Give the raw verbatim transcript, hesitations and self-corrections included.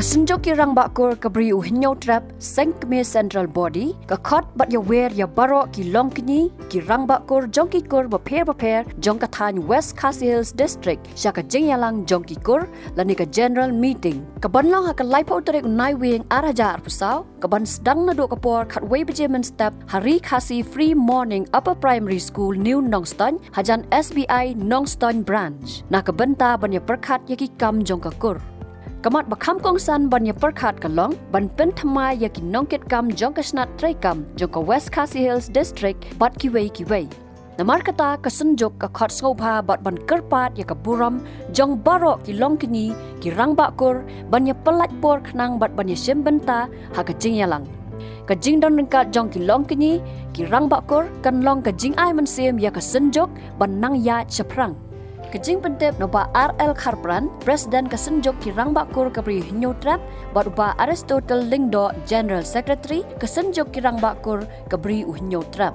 Synjuk ki Rangbah Kur ka Bri u Hynñiewtrep, Seng Kmie Central Body, ka khot bad ïawer ïa baroh ki longkñi, ki rangbah kur jong ki kur bapher bapher jong ka thaiñ West Khasi Hills District sha ka jingïalang jong ki kur lane ka General Meeting, ka ban long ha ka laiphew tarik u Naiwieng ar hajar arphew saw, ka ban sdang naduh ka por khatwei baje mynstep ha Ri Khasi Free Morning Upper Primary School, New Nongstoiñ, hajan S B I Nongstoiñ Branch, na ka bynta ban ïapyrkhat ïa ki kam jong ka kur. Ka mat ba kham kongsan ban ïapyrkhat ka long ban pynthymmai ïa ki nongkitkam jong ka shnat treikam jong ka West Khasi Hills District bad kiwei kiwei. Namar kata, ka Synjuk ka khot sngewbha bad ban kyrpad ïa ka burom jong baroh ki longkñi, ki rangbah kur, ban ïapyllait por khnang bad ban ïashim bynta ha ka jingïalang. Ka jingdon ryngkat jong ki longkñi, ki rangbah kur kan long ka jingai mynsiem ïa ka Synjuk ban nang ïaid shaphrang. Ka jingpyntip na u Bah R L Kharpran, President ka Synjuk ki Rangbah Kur ka Bri u Hynñiewtrep, bad u Bah Aristotle Lyngdoh, General Secretary ka Synjuk ki Rangbah Kur ka Bri u Hynñiewtrep.